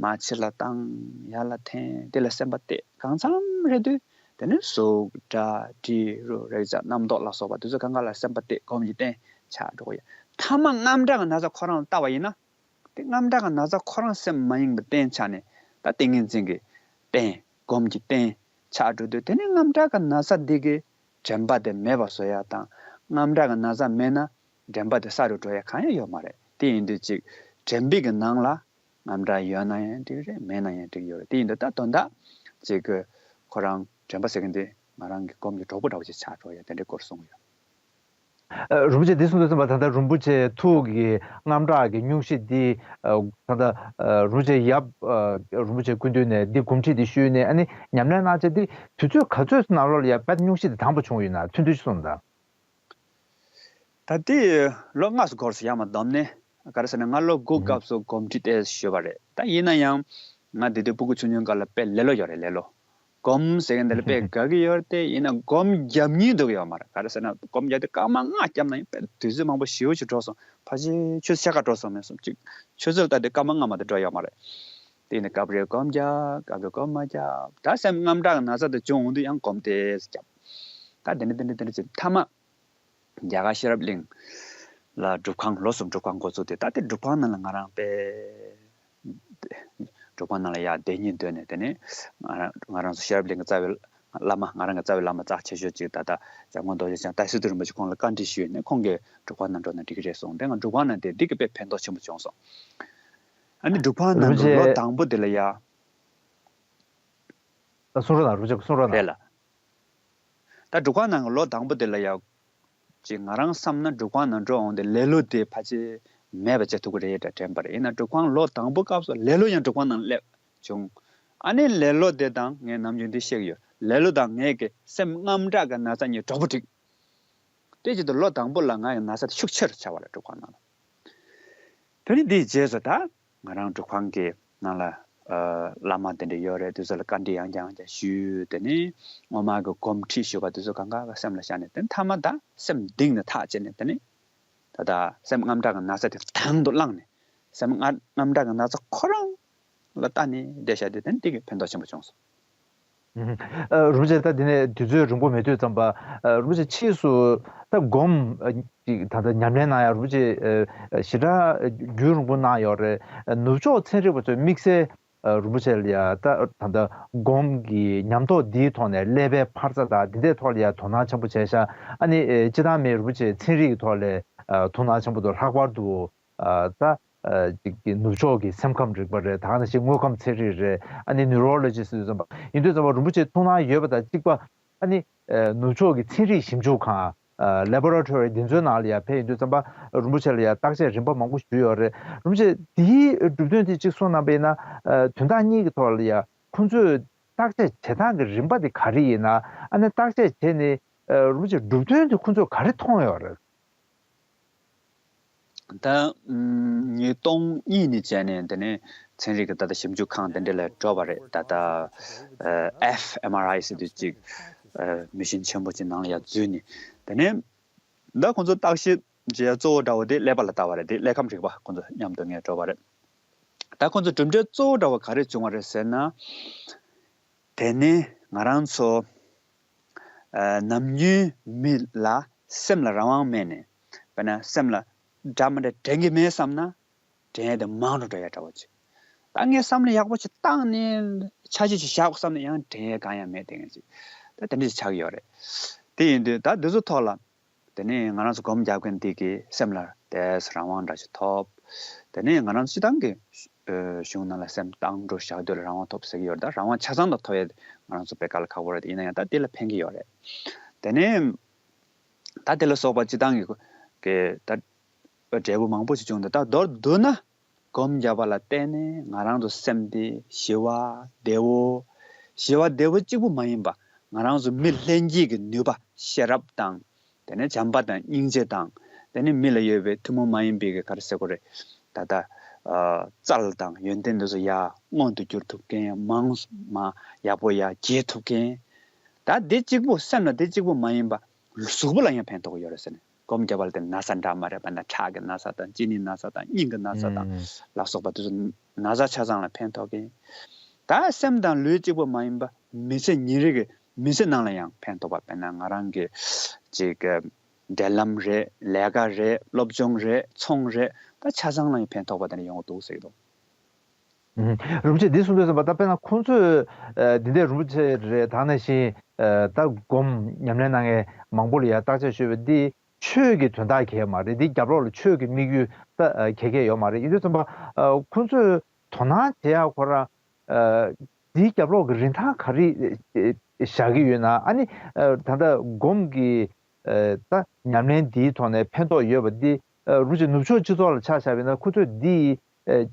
མར་ཕྱི་ལ་བཏང་། ཡར་ལ་འཐེན། དེ་ལ་སེམས་པ་གཏད། གང་འཚམ་རེད་དུས་དེ་ནི་གཟུགས་སྒྲ་དྲི་རོ་རེག་བྱ་རྣམ་རྟོག་ལ་སོགས་པ་དེ་ཚོ་གང་ག་ལ་སེམས་པ་གཏད། སྒོམ་གྱི་རྟེན་ཆགས་འགྲོ་གི་ཡོད། མཐའ་མ་རྔམ་དྲག་གི་ན་ཚ་ཁོ་རང་ལ་ལྟ་བ་ཡིན་ན། དེ་རྔམ་དྲག་གི་ན་ཚ་ཁོ་རང་སེམས་མ་ཡེངས་པའི་རྟེན་ཆགས་ནས། ད་ཏིང་ངེ་འཛིན་གྱི་རྟེན། སྒོམ་གྱི་རྟེན་ཆགས་འགྲོ་དུས། དེ་ནི་རྔམ་དྲག་གི་ན་ཚ་འདི་གི་དྲན་པ་དེ་མེད་པ་བཟོ་ཡ་དང་། རྔམ་དྲག་གི་ན་ཚ་མེད་ན་དྲན་པ་དེ་གསར་དུ་འགྲོ་ཡ་གང་ཡང་ཡོད་མ་རེད། དེ་ཡིན་དུས་ཅིག་དྲན་པའི་གི་ནང་ལ་རྔམ་དྲག་ཡོད་ན་ཡང་འགྲིག་རེད། མེད་ན་ཡང་འགྲིག་ཡོད་རེད། དེ་ཡིན་དུས་ད་དོན་དག་ཅིག་གི་ཁོ་རང་དྲན་པ་ཟེར་མཁན་དེ་ང་རང་གི་སྒོམ་གྱི་གྲོགས་པོ་འདྲ་བོ་ཅིག་ཆགས་འགྲོ་ཡ་དེ་འདྲའི་སྐོར་གསུངས་ཡོད། ཨ། རིན་པོ་ཆེ་འདི་གསུངས་དུས་ཙམ་པ། ད་ལྟ་རིན་པོ་ཆེ་ཐུགས་ཀྱི་རྔམ་དྲག་གི་སྙུང་གཞི་འདི། ཨ། ད་ལྟ་ཨ་རིན་པོ་ཆེ་ཡབ། ཨ། རིན་པོ་ཆེ་སྐུ་མདུན་ནས་འདི་གོམས་འདྲིས་འདི་ཞུས་ནས། ཨ་ནི་ཉམས་ལེན་གནང་བྱས་འདི་དུས་ཚོད་ག་ཚོད་ནང་ལོགས་ལ་ཡ་དཔེ་སྙུང་གཞི་འདི་དང་པོ་བྱུང་ཡོད་ན། ཐུང་ཐུང་ཅིག་གསུངས་དང་། ད་ལྟའི་ལོ་ལྔ་ཙམ་འགོར་སོང་། ཡར་མར་བསྡོམས་ནས། ག་རེ་ཟེར་ན། སྔ་ལོ་དགུ་སྐབས་སུ་གོམས་འདྲིས་ཏོག་ཙམ་ཞུས་པ་རེད། ད་ཡིན་ན་ཡང་ང་དེ་དུས་སྤུ་གུ་ཆུང་ཆུང་སྐབས་ལ་དཔེ་ལེ་ལོ་ཡོད་རེད། ལེ་ལོ། སྒོམ་ཟེར་མཁན་དེ་ལ་དཔེ་དགའ་གི་ཡོད་རེད་དེ། ཡིན་ན་སྒོམ་རྒྱབ་སྙིང་འདོད་ཀྱི་ཡོད་མ་རེད། ག་རེ་ཟེར་ན། སྒོམ་རྒྱབ་དུས་སྐར་མ་ལྔ་བརྒྱབ་ན་ཡང་དཔེ་དུས་ཚོད་མང་པོ་ཞེ་པོ་ཅིག་འགྲོ་སོང་། ཕལ་ཆེར་ཆུ་ཚོད་ཕྱེད་ཀ་འགྲོ་སོང་མེད་སོང་ཅིག་ཆུ་ཚོད་ལྟ་དུས་སྐར་མ་ལྔ་མ་གཏོགས་འགྲོ་ཡོད་མ་རེད། དེ་ཡིན་ན་སྐབས་རེ་སྒོམ་རྒྱབ། སྐབས་རེ་སྒོམ་མ་རྒྱབ། ད་སེམས་རྔམ་དྲག་གི་ན་ཚ་དེ་བྱུང་འོང་དུས་ཡང་སྒོམ་ཏོག་ཙམ་རྒྱབ། ད་དེ་འདྲ་དེ་འདྲ་དེ་འདྲ་བྱས། མཐའ་མ་རྒྱ་གར་ཤེས་རབ་གླིང་ལ་སྒྲུབ་ཁང་། ལོ་གསུམ་སྒྲུབ་ཁང་འགོ་བཙུགས་ཏེ། ད་དེ་སྒྲུབ་ཁང་ནང་ལ་ང་རང་དཔེ། སྒྲུབ་ཁང་ནང་ལ་ཡར་བསྡད་སྙིང་འདོད་ནས། དེ་ནས་ང་རང་ང་རང་ཚོ་ཤེས་རབ་གླིང་གི་རྩ་བའི་བླ་མ། ང་རང་གི་རྩ་བའི་བླ་མ་རྩ་ཆེ་ཤོས་ཅིག་ད་ལྟ་འཇམ་མགོན་རྡོ་རྗེ་འཆང་ཏཱ་ཤྲི་ཏུ་རིན་པོ་ཆེ་ཁོང་ལ་བཀའ་འདྲི་ཞུས་ནས། ཁོང་གིས་སྒྲུབ་ཁང་ནང་འགྲོ་ན་འགྲིག་གི་རེད་གསུངས། དེ་ང་སྒྲུབ་ཁང་ནང་བསྡད། འདི་གི་དཔེ་ཕན་ཐོགས་ཆེན་པོ་བྱུང་སོང་། ཨ་ནི་སྒྲུབ་ཁང་ནང་དུ་ལོ་དང་པོ་དེ་ལ་ཡ། གསུང་རོགས་གནང་། རིན་པོ་ཆེ་གསུང་རོགས་གནང་། རེད་ལ། ད་སྒྲུབ་ཁང་ནང་གི་ལོ་དང་པོ་དེ་ལ་ཡ། ཅིག་ང་རང་བསམ་ན་སྒྲུབ་ཁང་ནང་འགྲོ་འོང་དེ་ལེ་ལོ་དེ་ཕལ་ཆེར་མེད་པ་བྱེད་ཐུབ་ཀྱི་རེད་དྲན་པ་རེད། ཡིན་ན་སྒྲུབ་ཁང་ལོ་དང་པོ་སྐབས་སུ་ལེ་ལོ་ཡང་སྒྲུབ་ཁང་ནང་སླེབས་བྱུང་། ཨ་ནི་ལེ་ལོ་དེ་དང་ངས་ནམ་རྒྱུན་འདི་བཤད་ཀྱི་ཡོད། ལེ་ལོ་དང་ངའི་གི་སེམས་རྔམ་དྲག་གི་ན་ཚ་གཉིས་གྲོགས་པོ་སྒྲིག་དེ་བྱེད་དུས་ལོ་དང་པོ་ལ་ང་ཡི་ན་ཚ་དེ་ཤུགས་ཆེ་རུ་ཆགས་པ་རེད། སྒྲུབ་ཁང་ནང་ལ། དེ་ནི་འདིའི་རྗེས་སུ་ད་ང་རང་སྒྲུབ་ཁང་གི་ནང་ལ། ཨ། བླ་མ་དེ་འདྲ་ཡོད་རེད། དེ་ཚོ་ལ་བཀའ་འདྲི་ཡང་བསྐྱར་ཡང་བསྐྱར་ཞུས། དེ་ནས་སྔོན་མ་གི་གོམས་འདྲིས་ཞུས་པ་དེ་ཚོ་གང་ག་སེམས་ལ་བཞག་ནས། དེ་མཐའ་མ་ད་སེམས་གཏིང་ནས་ཐག་བཅད་ནས། དེ་ནས་ད་ལྟ་སེམས་རྔམ་དྲག་གི་ན་ཚ་དེ་དང་དུ་བླངས་ནས། སེམས་རྔ་རྔམ་དྲག་གི་ན་ཚ་ཁོ་རང་ལ་ལྟ་ནས་བསྡད་བཞག་དུས། དེ་ནི་དེ་གི་ཕན་ཐོགས་ཆེན་པོ་བྱུང་སོང་། ཨ། རིན་པོ་ཆེ། ད་འདི་ནས་དུས་ཚོད་རིང་པོ་མེད་དུས་ཙམ་པ། ཨ། རིན་པོ་ཆེ་ཕྱིས་སུ་ད་སྒོམ། ཨ། ཅིག་ད་ལྟ་ཉམས་ལེན་གནང་ཡ་རིན་པོ་ཆེ། ཨ། ཞེ་དྲག་རྒྱུན་རིང་པོ་གནང་ཡོད་རེད། ཨ། ནུབ་ཕྱོགས་ཚན་རིག་པ་ཚོའི་དམིགས་བསལ། ཨ། རིན་པོ་ཆེ་ལ་ཡ་ད་ད་ལྟ་སྒོམ་གྱི་ཉམས་རྟོགས་འདིའི་ཐོག་ནས་ཀླད་པའི་འཕར་རྩ་དང་འདི་འདྲའི་ཐོག་ལ་ཡ་དོ་སྣང་ཆེན་པོ་བྱས་ཤག་ཨ་ནི། ཨེ། སྤྱིར་བཏང་མི་རིན་པོ་ཆེ་ཚན་རིག་གི་ཐོག་ལ། ཨ། དོ་སྣང་ཆེན་པོ་འདུག་ལྷག་པར་དུ། ཨ། ད། ཨ། ཅིག་གི་ནུབ་ཕྱོགས་ཀྱི་སེམས་ཁམས་རིག་པ་རེད། ད་ག་ནང་བཞིན་དངོས་ཁམས་ཚན་རིག་རེད། ཨ་ནི་ནིའུ་རོ་ལོ་ཇི་ཟེར་དུས་ཙམ་པ། ཡིན་དུས་ཙམ་པ་རིན་པོ་ཆེ་ཐུགས་སྣང་ཡོད་པ་དང་གཅིག་པ། ཨ་ནི། ཨ། ནུབ་ཕྱོགས་ཀྱི་ཚན་རིག་ཞིབ་འཇུག་ཁང་། ཨ། ལེ་བྷོ་རོ་ཊོ་རི་འདི་ཚོའི་ནང་ལ་ཡ་ཕེབས་ཡོང་དུས་ཙམ་པ། རིན་པོ་ཆེ་ལ་ཡ་བརྟག་དཔྱད་རིམ་པ་མང་པོ་ཞུས་ཡོད་རེད། རིན་པོ་ཆེ་འདིའི་གྲུབ་དོན་དེ་གཅིག་གསུངས་གནང་པ་ཡིན་ན། ཨ། དོན་དག་གཉིས་ཀྱི་ཐོག་ལ་ཡ་ཁོང་ཚོས་བརྟག་དཔྱད་བྱེད་སྟངས་ཀྱི་རིམ་པ་དེ་ག་རེ་ཡིན་ན། ཨ་ནི་བརྟག་དཔྱད་བྱས་ནས། ཨ། རིན་པོ་ཆེ་གྲུབ་དོན་དེ་ཁོང་ཚོས་ག་རེ་མཐོང་ཡོད་རེད། ད། ཨམ། ཉིས་སྟོང་གཉིས་ནས་བྱས་ནས་དེ་ནས་ཚན་རིག་གི་ད་ལྟ་ཞིབ་འཇུག་ཁང་དེ་འདྲ་ལ་འགྲོ་བ་རེད། ད་ལྟ། ཨ། ཨེཕ་ཨེམ་ཨར་ཨའི་ཟེར་དུས་ཅིག་ཨ། མི་ཤིན་ཆེན་པོ་ཅིག་ནང་ལ་ཡར་འཛུལ་ནས། དེ་ནས་ད་ཁོང་ཚོ་བརྟག་ཞིབ་བྱེད་ཡ་གཙོ་བོ་འདྲ་བོ་དེ་ཀླད་པ་ལ་ལྟ་བ་རེད། དེ་ཀླད་ཁམས་རིག་པ། ཁོང་ཚོ་མཉམ་དུ་ངས་འགྲོ་བ་རེད། ད་ཁོང་ཚོ་གྲུབ་འབྲས་གཙོ་བོ་འདྲ་བོ་ག་རེ་བྱུང་བ་རེད་ཟེར་ན། དེ་ནས་ང་རང་ཚོ། ཨ། ནམ་རྒྱུན་མི་ལ་སེམས་ལ་རང་དབང་མེད་ནས། དཔེར་ན་སེམས་ལ་ འདྲ་མི་འདྲ་དྲན་གྱི་མེད་བསམ་ན། དྲན་ཡས་དེ་མང་རུ་འགྲོ་ཡ་འདྲ་བོ་ཅིག་ད་ངས་བསམ་བློ་ཡག་པོ་ཅིག་བཏང་ནས་འཆར་གཞི་ཅིག་བཞག་དགོས་བསམ་ན་ཡང་དྲན་ཡས་གང་ཡང་མེད་དེ་ངས་ཅིག་ད་དེ་འདྲ་ཅིག་ཆགས་ཀྱི་ཡོད་རེད། དེ་ཡིན་དུས་ད་འདི་ཚོ་ཐོག་ལ། དེ་ནས་ང་རང་ཚོ་སྒོམ་རྒྱབ་མཁན་འདི་གི་སེམས་ལ་དེས་རང་དབང་འདྲ་ཞིག་ཐོབ། དེ་ནས་ང་རང་ཚོ་སྤྱི་བཏང་གི་གཞུང་ནང་ལ་སེམས་བཏང་འགྲོ་བཞག་དུས་ལ་རང་དབང་ཐོབ་ཟེར་གྱི་ཡོད་རེད། ད་རང་དབང་ཆ་ཚང་ལ་ཐོབ་ཡས་ང་རང་ཚོ་དཔེ་དཀའ་ལས་ཁག་པོ་རེད། ཡིན་ན་ཡང་ད་དེ་ལ་ཕན་གྱི་ཡོད་རེད། དེ་ནས་ད་དེ་ལ་སོགས་པ་སྤྱི་བཏང་གི་གི་ད་འབྲས་བུ་མང་པོ་ཞིག་བྱུང་འདུག་ད་མདོར་བསྡུ་ན། སྒོམ་རྒྱབ་པ་ལ་བརྟེན་ནས་ང་རང་ཚོ་སེམས་དེ་ཞི་བ་བདེ་བོ། ཞི་བ་བདེ་བོ་གཅིག་པུ་མ་ཡིན་པ། ང་རང་ཚོ་མི་ལྷན་སྐྱེས་ཀྱི་ནུས་པ་ཤེས་རབ་དང་། དེ་ནས་བྱམས་པ་དང་སྙིང་རྗེ་དང་། དེ་ནས་མི་ལ་ཡོད་པའི་ཐུན་མོང་མ་ཡིན་པའི་གི་ག་རེ་ཟེར་དགོས་རེད། ད་ལྟ་རྩལ་དང་ཡོན་ཏན་འདི་ཚོ་ཡར་མངོན་དུ་གྱུར་ཐུབ་མཁན། མང་མ་ཡག་པོ་ཡར་རྒྱས་ཐུབ་མཁན། ད་འདི་གཅིག་པུ་སེམས་ལ་འདི་གཅིག་པུ་མ་ཡིན་པ། གཟུགས་པོ་ལ་ཡང་ཕན་ཐོགས་ཡོད་རེད་ཟེར་ནས། སྒོམ་རྒྱབ་པ་ལ་དེ་ན་ཚ་འདྲ་མ་རེད་པ། ན་ཁྲག་གི་ན་ཚ་དང་གཅིན་སྙི་ན་ཚ་དང་སྙིང་གི་ན་ཚ་དང་ལ་སོགས་པ་དེ་ཚོ་ན་ཚ་ཆ་ཚང་ལ་ཕན་ཐོགས་ཀྱི། ད་སེམས་དང་ལུས་གཅིག་པུ་མ་ཡིན་པ་མི་ཚེ་ཉིན་རེ་གི་མི་ཚེ་ནང་ལ་ཡང་ཕན་ཐོགས་པ། དཔེར་ན་ང་རང་གི་ཅིག་འབྲེལ་ལམ་རེད། ལས་ཀ་རེད། སློབ་སྦྱོང་རེད། ཚོང་རེད། ད་ཆ་ཚང་ལ་ཡང་ཕན་ཐོགས་པ་དེ་འདྲ་ཡོང་གི་འདུག་ཟེར་གྱི་འདུག་རིན་པོ་ཆེ་འདི་གསུང་དུས་ཙམ་པ་ད་དཔེར་ན་ཁོང་ཚོས་འདི་འདྲའི་རིན་པོ་ཆེ་རེད། ད་ནང་བཞིན་ད་སྒོམ་ཉམས་ལེན་གནང་མཁན་མང་པོ་ལ་ཡང་བརྟག་དཔྱད་ཞུས་པ་འདི་ཆོས་ཀྱི་དོན་དག་གལ་མ་རེད། འདི་རྒྱབ་ལོགས་ལ་ཆོས་ཀྱི་དམིགས་ཡུལ་ད་གལ་གལ་ཡོད་མ་རེད། ཡིན་དུས་ཙམ་པ་ཁོང་ཚོས་དོ་སྣང་བྱེད་ཡག་ཁོ་རང་འདིའི་རྒྱབ་ལོགས་ཀྱི་རིན་ཐང་ག་རེ་བཞག་གི་ཡོད་ན། ཨ་ནི་ད་ལྟ་སྒོམ་གྱི་ད་ཉམས་ལེན་འདིའི་ཐོག་ནས་ཕན་ཐོགས་ཡོད་པ་འདི་རུ་ཅིག་ནུབ་ཕྱོགས་སྤྱི་ཚོགས་ལ་ཆ་བཞག་པ་ཡིན་ན། ཁོ་ཚོས་འདི་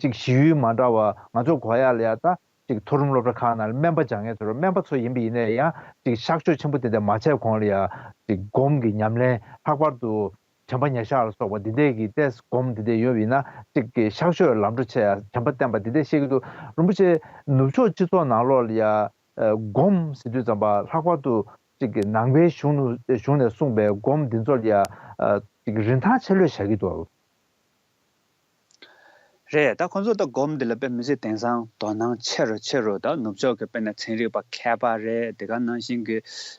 ཅིག་གཞི་ཡུལ་མ་འདྲ་བ་ང་ཚོ་གོ་ཡག་ལ་ཡ་ད་ཅིག་མཐོ་རིམ་སློབ་གྲྭ་ཁག་ནང་ལ་སྨན་པ་སྦྱང་མཁན་ཚོ་རེད། སྨན་པ་ཚོ་ཡིན་པ་ཡིན་ན་ཡང་ཅིག་གཤག་བཅོས་ཆེན་པོ་དེ་འདྲ་མ་བྱས་གོང་ལ་ཡ་ཅིག་སྒོམ་གྱི་ཉམས་ལེན། ལྷག་པར་དུ་དྲན་པ་ཉེར་བཞག་ལ་སོགས་པ་འདི་འདྲས་ཀྱི་ཏེས་སྒོམ་འདི་འདྲས་ཡོད་པ་ཡིན་ན་ཅིག་གི་གཤག་བཅོས་ལམ་འགྲོ་བྱས་ཡ་བྱམས་པ་བསྟེན་པ་འདི་འདྲས་བཤད་ཀྱི་འདུག་རིན་པོ་ཆེ་ནུབ་ཕྱོགས་སྤྱི་ཚོགས་ནང་ལོགས་ལ་ཡ་སྒོམ་ཟེར་དུས་ཙམ་པ་ལྷག་པར་དུ་ཅིག་གི་ནང་པའི་གཞུང་ནུ་གཞུང་ནས་གསུངས་པའི་སྒོམ་འདི་ཚོ་ལ་ཡ་ཅིག་རིན་ཐང་ཆེ་ལོས་བཞག་གི་འདུག་རེད། ད་ཁོང་ཚོ་ད་སྒོམ་འདི་ལ་དཔེ་མི་སྲིད་དེང་སང་དོ་སྣང་ཆེ་རུ་ཆེ་རུ། ད་ནུབ་ཕྱོགས་ཀྱི་དཔེར་ན་ཚན་རིག་པ་མཁས་པ་རེད། དེ་ག་ནང་བཞིན་གྱི་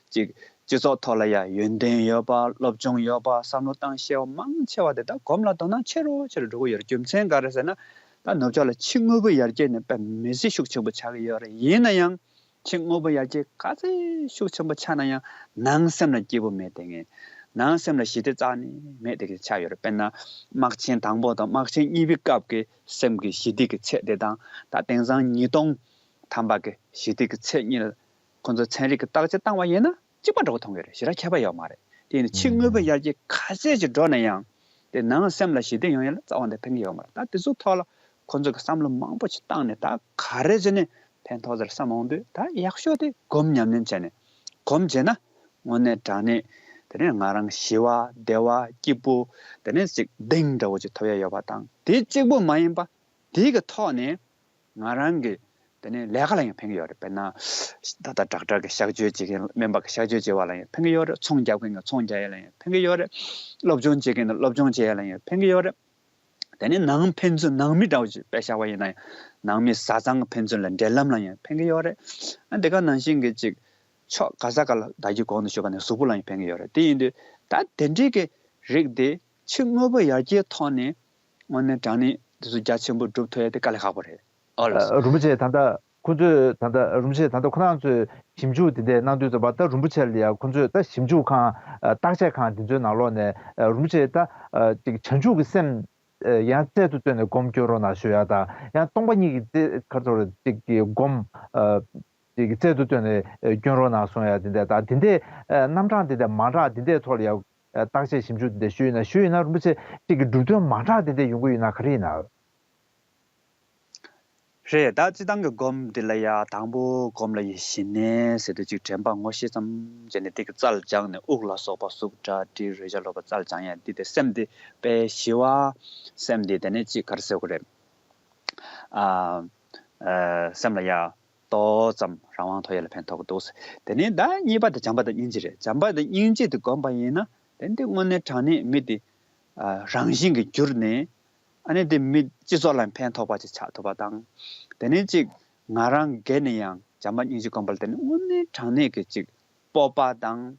ཅིག་སྤྱི་ཚོགས་ཐོག་ལ་ཡ་ཡོན་ཏན་ཡོད་པ། སློབ་སྦྱོང་ཡོད་པ། བསམ་བློ་བཏང་ཤེས་པ་མང་ཆེ་བ་དེ་ད་སྒོམ་ལ་དོ་སྣང་ཆེ་རུ་ཆེ་རུ་འགྲོ་གི་ཡོད་རེད། རྒྱུ་མཚན་ག་རེ་ཟེར་ན། ད་ནུབ་ཕྱོགས་ལ་ཕྱི་དངོས་པོ་ཡར་རྒྱས་ནི་དཔེ་མི་སྲིད་ཤུགས་ཆེན་པོ་ཆགས་ཀྱི་ཡོད་རེད། ཡིན་ན་ཡང་ཕྱི་དངོས་པོ་ཡར་རྒྱས་ག་ཚོད་ཤུགས་ཆེན་པོ་ཆགས་ན་ཡང་ནང་སེམས་ལ་སྐྱིད་པོ་མེད་དེ་ངས། ནང་སེམས་ལ་ཞི་བདེ་རྩ་ནས་མེད་དེ་གི་ཆགས་ཡོད་རེད། དཔེར་ན་དམག་ཆེན་དང་པོ་དང་དམག་ཆེན་གཉིས་པའི་སྐབས་ཀྱི་སེམས་ཀྱི་ཞི་བདེ་གི་ཚད་དེ་དང་། ད་དེང་སང་ཉིས་སྟོང་ཐམ་པ་གི་ཞི་བདེ་གི་ཚད་གཉིས་ལ་ཁོང་ཚོ་ཚན་རིག་གི་བརྟག་དཔྱད་བཏང་བ་ཡིན་ན་གཅིག་པ་འདྲ་བོ་མཐོང་གི་རེད། ཞེ་དྲག་ཁྱད་པར་ཡོད་མ་རེད། དེ་ཡིན་ན་ཕྱི་དངོས་པོ་ཡར་རྒྱས་ག་ཚད་ཅིག་འགྲོ་ན་ཡང་དེ་ནང་སེམས་ལ་ཞི་བདེ་ཡོང་ཡ་ལ་རྩ་བ་ནས་ཕན་གྱི་ཡོད་མ་རེད། ད་དེ་ཚོ་ཐོག་ལ་ཁོང་ཚོ་གི་བསམ་བློ་མང་པོ་ཞིག་བཏང་ནས་ད་ག་རེ་བྱས་ནས་ཕན་ཐོགས་ཟེར་བསམ་འོང་དུས། ད་ཡག་ཤོས་དེ་སྒོམ་ཉམས་ལེན་བྱས་ནས། སྒོམ་བྱས་ན་དངོས་གནས་དྲང་གནས་དེ་ནས་ང་རང་ཞི་བ་བདེ་བ་སྐྱིད་པོ། དེ་ནས་ཅིག་གདེང་འདྲ་བོ་ཅིག་ཐོབ་ཡ་ཡོད་པ་དང་། དེ་གཅིག་པོ་མ་ཡིན་པ་དེ་གི་ཐོག་ནས་ང་རང་གི་དེ་ནས་ལས་ཀ་ལ་ཡང་ཕན་གྱི་ཡོད་རེད། དཔེར་ན་ད་ལྟ་ཌོག་ཊར་གི་གཤག་བཅོས་བྱེད་མཁན། སྨན་པ་གི་གཤག་བཅོས་བྱེད་པ་ལ་ཡང་ཕན་གྱི་ཡོད་རེད། ཚོང་རྒྱག་མཁན་གི་ཚོང་རྒྱག་ཡ་ལ་ཡང་ཕན་གྱི་ཡོད་རེད། སློབ་སྦྱོང་བྱེད་མཁན་གི་སློབ་སྦྱོང་བྱེད་ཡ་ལ་ཡང་ཕན་གྱི་ཡོད་རེད། དེ་ནས་ནང་ཕན་ཚུན་ནང་མི་འདྲ་བོ་ཞིག་དཔེ་བཞག་པ་ཡིན་ན་ཡང་ནང་མི་བཟའ་ཚང་གི་ཕན་ཚུན་ལ་འབྲེལ་ལམ་ལ་ཡང་ཕན་གྱི་ཡོད་རེད། ཨ་དེ་ག་ནང་བཞིན་གྱི་ཅིག་ཕྱོགས་ག་ས་ག་ལ་ད་གིན་གོང་དུ་ཞུས་པ་ནས་གཟུགས་པོ་ལ་ཡང་ཕན་གྱི་ཡོད་རེད། དེ་ཡིན་དུས་ད་དེ་འདྲའི་གི་རིགས་དེ་ཕྱི་དངོས་པོ་ཡར་རྒྱས་ཐོག་ནས་དངོས་གནས་དྲང་གནས་དེ་ཚོ་རྒྱ་ཆེན་པོ་སྒྲུབ་ཐུབ་ཡ་དེ་དཀའ་ལས་ཁག་པོ་རེད། ཨོ་ལགས་སོ། རིན་པོ་ཆེ་ད་ལྟ་ཁོ་ཚོས་ད་ལྟ་རིན་པོ་ཆེ་ད་ལྟ་ཁོ་རང་ཚོས་ཞིབ་འཇུག་དེ་འདྲས་གནང་དུས་ཙམ་པ། ད་རིན་པོ་ཆེ་ལ་ཡ་ཁོ་ཚོས་ད་ཞིབ་འཇུག་ཁང་བརྟག་དཔྱད་ཁང་དེ་ཚོའི་ནང་ལོགས་ནས་རིན་པོ་ཆེ་ད་ཅིག་བྱང་ཆུབ་ཀྱི་སེམས་ཡང་རྩལ་དུ་བཏོན་ནས་སྒོམ་སྐྱོན་རོགས་གནང་ཞུ་ཡ་དང་། ཡང་སྟོང་པ་ཉིད་ཀྱི་རྩལ་ཁ་ཐོར་ཅིག་གི་སྒོམ་ཅིག་རྩལ་དུ་བཏོན་ནས་སྐྱོན་རོགས་གནང་གསུང་ཡ་དེ་འདྲས་དང་། དེ་འདྲས་རྣམ་གྲངས་དེ་འདྲས་མང་དྲགས་དེ་འདྲས་ཐོག་ལ་ཡ་བརྟག་དཔྱད་ཞིབ་འཇུག་དེ་འདྲས་ཞུས་ཡིན་ན། ཞུས་ཡིན་ན་རིན་པོ་ཆེ་ཅིག་གི་གྲུབ་དོན་མང་དྲགས་དེ་འདྲས་ཡོང་གི་ཡོད་ན་ག་རེ་ཡིན་ན། རེད། ད་སྤྱི་བཏང་གི་སྒོམ་འདི་ལ་ཡ་དང་པོ་སྒོམ་ལ་ཡི་ཞི་གནས་ཟེར་དུས་ཅིག་དྲན་པ་ངོ་ཤེས་ཙམ་བྱས་ནས་དེ་གི་རྩལ་སྦྱངས་ནས་དབུགས་ལ་སོགས་པ་གཟུགས་སྒྲ་དྲི་རེག་བྱ་ལ་སོགས་པ་རྩལ་སྦྱང་ཡ་འདི་དེ་སེམས་དེ་དཔེ་ཞི་བ། སེམས་དེ་དེ་ནས་ཅིག་ག་རེ་ཟེར་དགོས་རེད། ཨ་ཨ་སེམས་ལ་ཡ་ཏོག་ཙམ་རང་དབང་ཐོབ་ཡ་ལ་ཕན་ཐོགས་ཀྱི་འདུག་དེ་ནས་ད་གཉིས་པ་དེ་བྱམས་པ་དང་སྙིང་རྗེ་རེད། བྱམས་པ་དང་སྙིང་རྗེ་དེ་སྒོམ་པ་ཡིན་ན་དེ་འདི་དངོས་གནས་དྲང་གནས་མི་དེ་ཨ་རང་བཞིན་གྱིས་གྱུར་ནས། ཨ་ནི་དེ་མི་སྤྱི་ཚོགས་ལ་ཕན་ཐོགས་པ་ཅིག་ཆགས་ཐུབ་པ་དང་། དེ་ནས་ཅིག་ང་རང་སྒེར་ནས་ཡང་བྱམས་པ་སྙིང་རྗེ་སྒོམ་པ་ལ་དེ་ནི་དངོས་གནས་དྲང་གནས་ཀྱི་ཅིག་སྤོབས་པ་དང་།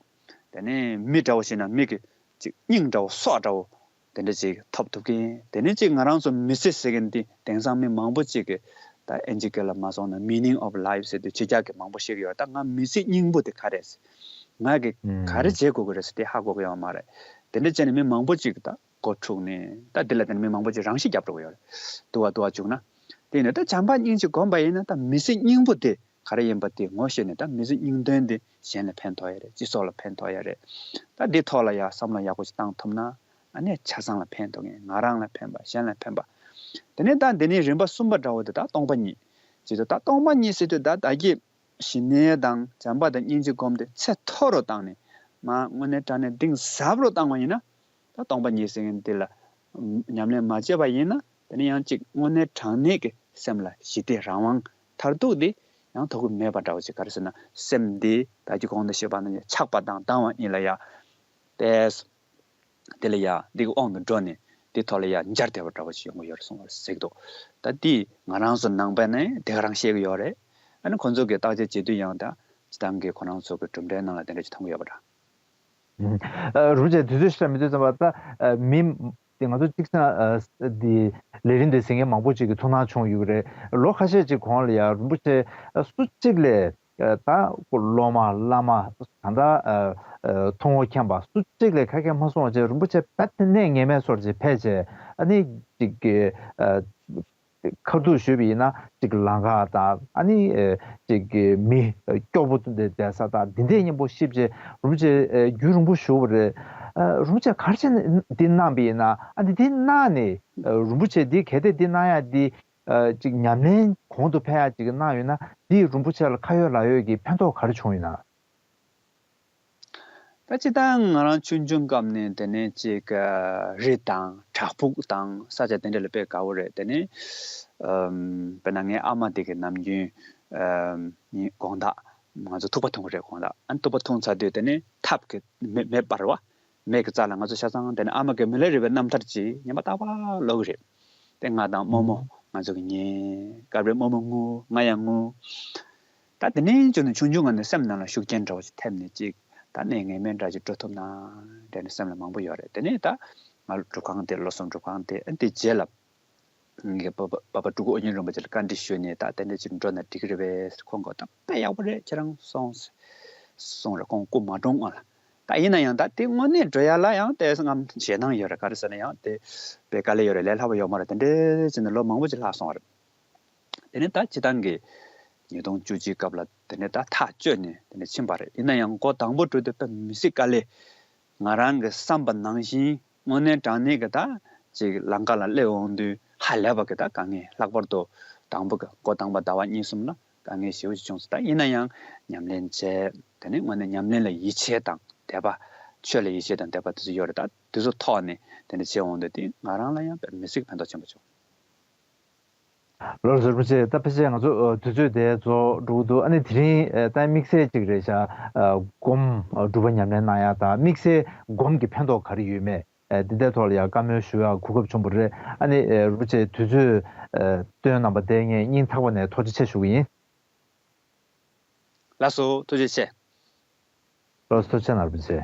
དེ་ནས་མི་འདྲ་བོ་ཞིག་ན་མི་གི་ཅིག་སྙིང་འདྲ་བོ་སྲོག་འདྲ་བོ་ དེ་འདྲ་ཅིག་ཐོབ་ཐུབ་ཀྱི་ཡིན། དེ་ནས་ཅིག་ང་རང་ཚོ་མི་ཚེ་ཟེར་མཁན་འདི་དེང་སང་མི་མང་པོ་ཅིག་གིས་ད་ཨིན་ཇི་སྐད་ལ་མ་སོང་ན་meaning of life ཟེར་དུས་ཕྱི་རྒྱལ་གྱི་མང་པོ་ཤེས་ཀྱི་ཡོད། ད་ང་མི་ཚེ་སྙིང་པོ་དེ་ག་རེད། ང་གིས་ག་རེ་བྱེད་དགོས་ཀྱི་རེད་ཟེར་དེ་ཧ་གོ་གི་ཡོད་མ་རེད། དེ་འདྲ་བྱས་ནས་མི་མང་པོ་ཅིག་ད་མགོ་འཁྲུགས་ནས་ད་འདི་ལ་དེ་ནས་མི་མང་པོ་ཅིག་རང་ཤི་རྒྱབ་འགྲོ་གི་ཡོད་རེད། དུ་བ་དུ་བ་བཅུག་ན། དེ་ནས་ད་བྱམས་པ་སྙིང་རྗེ་སྒོམ་པ་ཡིན་ན་ད་མི་ཚེ་སྙིང་པོ་དེ་ག་རེ་ཡིན་པ་དེ་ངོ་ཤེས་ནས་ད་མི་ཚེ་སྙིང་དོན་དེ་གཞན་ལ་ཕན་ཐོགས་ཡ་རེད། སྤྱི་ཚོགས་ལ་ཕན་ཐོགས་ཡ་རེད། ད་འདི་ཐོག་ལ་ཡ་བསམ་བློ་ཡག་པོ་ཞིག་བཏང་ཐུབ་ན་ཨ་ནི་ཆ་ཚང་ལ་ཕན་ཐོགས་ངེས། ང་རང་ལ་ཕན་པ་གཞན་ལ་ཕན་པ། དེ་ནས་ད་འདི་ནས་རིམ་པ་གསུམ་པ་འདྲ་བོ་དེ་ད་སྟོང་པ་ཉིད། ཇི་ལྟར་ད་སྟོང་པ་ཉིད་ཟེར་དུས་ད་ད་གི་ཞི་གནས་དང་བྱམས་པ་དང་སྙིང་རྗེ་སྒོམ་དེ་ཚད་མཐོ་རུ་བཏང་ནས་མ་དངོས་གནས་དྲང་གནས་གཏིང་ཟབ་རུ་བཏང་བ་ཡིན་ན། ད་སྟོང་པ་ཉིད་ཟེར་མཁན་དེ་ལ་ཉམས་ལེན་མ་བྱས་པ་ཡིན་ན་དེ་ནི་ཡང་གཅིག་དངོས་གནས་དྲང་གནས་ཀྱི་སེམས་ལ་ཞི་བདེ་རང་དབང་མཐར་ཐུག་དེ་ཡང་ཐོབ་ཀྱི་མེད་པ་འདྲ་བོ་ཅིག་ག་རེ་ཟེར་ན་སེམས་འདི་ད་གི་གོང་དུ་བཤད་པ་ནང་བཞིན་ཆགས་པ་དང་སྡང་བ་གཉིས་ལ་ཡ་ཏེས། དེ་ལ་ཡ་འདི་གི་དབང་དུ་འགྲོ་ནས་འདི་ཐོག་ལ་ཡ་འབྱར་བསྡད་པ་འདྲ་བོ་ཅིག་ཡོང་གི་ཡོད་རེད་གསུངས་པ་གཟིགས་འདུག་ད་འདི་ང་རང་ཚོ་ནང་པ་ནས་དེ་ག་རང་བཤད་ཀྱི་ཡོད་རེད། ཨ་ནི་ཁོང་ཚོ་གི་བརྟག་དཔྱད་བྱེད་དུས་ཡང་ད་སྤྱི་བཏང་གི་ཁོ་རང་ཚོ་གི་གྲུབ་འབྲས་ནང་ལ་དེ་འདྲ་ཅིག་མཐོང་གི་ཡོད་པ་འདྲ། ཨ། རུ་ཅེ་དུས་ཚོད་ཤར་མི་དུས་ཙམ་པ་ད་ཨ། མི་དེ་ང་ཚོ་གཅིག་སང་ཨ། དེ་ལས་རིམ་དེ་གཟིགས་མཁན་མང་པོ་ཅིག་གི་ཐུགས་སྣང་བྱུང་ཡོད་ཀྱི་རེད། ལོ་ཁ་ཤས་ཅིག་གོང་ལ་ཡ་རིན་པོ་ཆེ་ཨ། སུ་གཅིག་ལས་ཨ། ད་སློབ་མ་བླ་མ་ད་ལྟ་ཨ། ཨ། མཐོང་བ་མཁྱེན་པ་སུ་གཅིག་ལས་ཁ་སྐད་མ་གསུང་བ་བྱས་རིན་པོ་ཆེ་ད་དེ་ནས་ངེས་མེད་བཟོ་འདྲ་ཅིག་ཕེབས་བྱས་ཨ་ནི་ཅིག་གི་ཨ། ཁ་ཐུག་ཞུས་པ་ཡིན་ན་ཅིག་ལམ་ཁ་དང་ཨ་ནི་ཨེ། ཅིག་གི་མི་སྐྱོ་པོ་བསྡད་ས་དང་འདི་འདྲའི་མཉམ་པོ་ཤེས་བྱས་རིན་པོ་ཆེ་ཨེ། རྒྱུན་རིང་པོ་བཞུགས་པ་རེད། ཨ། རིན་པོ་ཆེ་ག་རེ་བྱས་ནས་འདི་གནང་པ་ཡིན་ན་ཨ་ནི་འདི་གནང་ནས་ཨ། རིན་པོ་ཆེ་འདི་གལ་ཏེ་འདི་གནང་ཡ་འདི་ཨ། ཅིག་ཉམས་ལེན་གོང་དུ་འཕེལ་ཡ་ཅིག་གནང་ཡོད་ན་འདི་རིན་པོ་ཆེ་ལ་ཁ་ཡོད་ལག་ཡོད་ཀྱི་ཕན་ཐོགས་ག་རེ་བྱུང་ཡོད་ན། ད་སྤྱིར་བཏང་ང་རང་ཆུང་ཆུང་སྐབས་ནས་དེ་ནས་ཅིག་རི་དང་བྲག་ཕུག་དང་ས་ཆ་དེ་འདྲ་ལ་དཔེ་དགའ་བོ་རེད། དེ་ནས་ཨམ། དཔེར་ན་ངའི་ཨ་མ་དེ་གི་ནམ་རྒྱུན་ཨམ། དགོང་དག་ང་ཚོ་ཐུག་པ་འཐུང་གི་རེད། དགོང་དག་ཨ་ནི་ཐུག་པ་འཐུང་ཚར་དུས་དེ་ནས་ཐབ་ཀྱི་མེ་མེ་འབར་བ། མེ་གི་རྩ་ལ་ང་ཚོ་ཆ་ཚང་དེ་ནས་ཨ་མ་གི་མི་ལ་རས་པའི་རྣམ་ཐར་ཅིག་ཉན་པ་རྟག་པར་ལོག་གི་རེད། དེ་ང་དང་རྨོ་མོ་ང་ཚོ་གི་ཉེ་སྐབས་རེ་རྨོ་མོ་ངུ་ང་ཡང་ངུ། ད་དེ་ནས་བྱུང་ནས་ཆུང་ཆུང་ང་ནས་སེམས་ནང་ལ་ཤུགས་རྐྱེན་འདྲ་བོ་ཞིག་ཐེབས་ནས་ཅིག་ད་གནས་ངེས་མེད་འདྲ་ཞིག་འགྲོ་ཐུབ་ན་དྲན་ནས་སེམས་ལ་མང་པོ་ཡོད་རེད། དེ་ནས་ད་ང་སྒྲུབ་ཁང་དེ་ལོ་གསུམ་སྒྲུབ་ཁང་དེ་ཨ་དེ་རྗེས་ལ་ངའི་པ་པ་པ་པ་སྤྲུལ་སྐུ་ཨོ་རྒྱན་རིན་པོ་ཆེ་ལ་བཀའ་འདྲི་ཞུས་ནས་ད་དེ་འདྲ་ཅིག་འགྲོ་ན་འགྲིག་གི་རེད་པས་ཁོང་གིས་ད་དཔེ་ཡག་པོ་རེད་ཁྱེད་རང་སོང་གསུངས་རེད། ཁོང་སྐུ་མ་གྲོངས་སྔོན་ལ། ད་ཡིན་ན་ཡང་ད་དེ་དངོས་གནས་འགྲོ་ཡ་ལ་ཡང་དེ་ངམ་ཞེད་སྣང་ཡོད་རེད། ག་རེ་ཟེར་ན་ཡང་དེ་དཔེ་དཀའ་ལས་ཡོད་རེད། ལས་སླ་པོ་ཡོད་མ་རེད། དེ་འདྲ་བྱས་ནས་ལོ་མང་པོ་ཅིག་ལྷག་སོང་བ་རེད། དེ་ནས་ད་སྤྱིར་བཏང་གི་ཉིས་སྟོང་བཅུ་གཅིག་སྐབས་ལ་དེ་ནས་ད་ཐག་གཅོད་ནས་དེ་ནས་ཕྱིན་པ་རེད། ཡིན་ན་ཡང་འགོ་དང་པོ་འགྲོ་དུས་དཔེ་མི་སྲིད་དཀའ་ལས། ང་རང་གི་བསམ་པ་ནང་བཞིན་དངོས་གནས་དྲང་གནས་ཀྱི་ད་ཅིག་ལམ་ཁ་ལ་སླེབས་འོང་དུས་ཧ་ལས་པ་གི་ད་དཀའ་ངལ། ལྷག་པར་དུ་དང་པོ་གི་འགོ་དང་པ་ཟླ་བ་གཉིས་གསུམ་ལ་དཀའ་ངལ་ཞེ་པོ་ཅིག་བྱུང་སོང་། ད་ཡིན་ན་ཡང་ཉམས་ལེན་བྱས། དེ་ནས་དངོས་གནས་ཉམས་ལེན་ལ་ཡིད་ཆེས་དང་དད་པ། ཆོས་ལ་ཡིད་ཆེས་དང་དད་པ་དེ་ཚོ་ཡོད་རེད། ད་དེ་ཚོ་ཐོག་ནས་དེ་འདྲ་བྱས་འོང་དུས་དེ་ང་རང་ལ་ཡང་དཔེ་མི་སྲིད་ཕན་ཐོགས་ཆེན་པོ་བྱུང་། ལགས་སོ་རིན་པོ་ཆེ། ད་ཕལ་ཆེར་ང་ཚོ་ཨ། དུས་ཚོད་དེ་རྫོགས་འགྲོ་གི་འདུག་ཨ་ནི་དེ་རིང་ཨ། ད་དམིགས་བསལ་གཅིག་རེད་ཤག་ཨ། སྒོམ་ཨ། སྒྲུབ་པ་ཉམས་ལེན་གནང་ཡ་དང་དམིགས་བསལ་སྒོམ་གྱི་ཕན་ཐོགས་ག་རེ་ཡོད་མེད་ཨ། འདི་འདྲའི་ཐོག་ལ་ཡ་བཀའ་མོལ་ཞུ་ཡ་གོ་སྐབས་བྱུང་བ་རེད། ཨ་ནི་ཨ། རིན་པོ་ཆེ་དུས་ཚོད་ཨ། བཏོན་གནང་པ་དེ་ངས་སྙིང་ཐག་པ་ནས་ཐུགས་རྗེ་ཆེ་ཞུ་གི་ཡིན། ལགས་སོ་ཐུགས་རྗེ་ཆེ། ལགས་སོ་ཐུགས་རྗེ་ཆེ་རིན་པོ་ཆེ།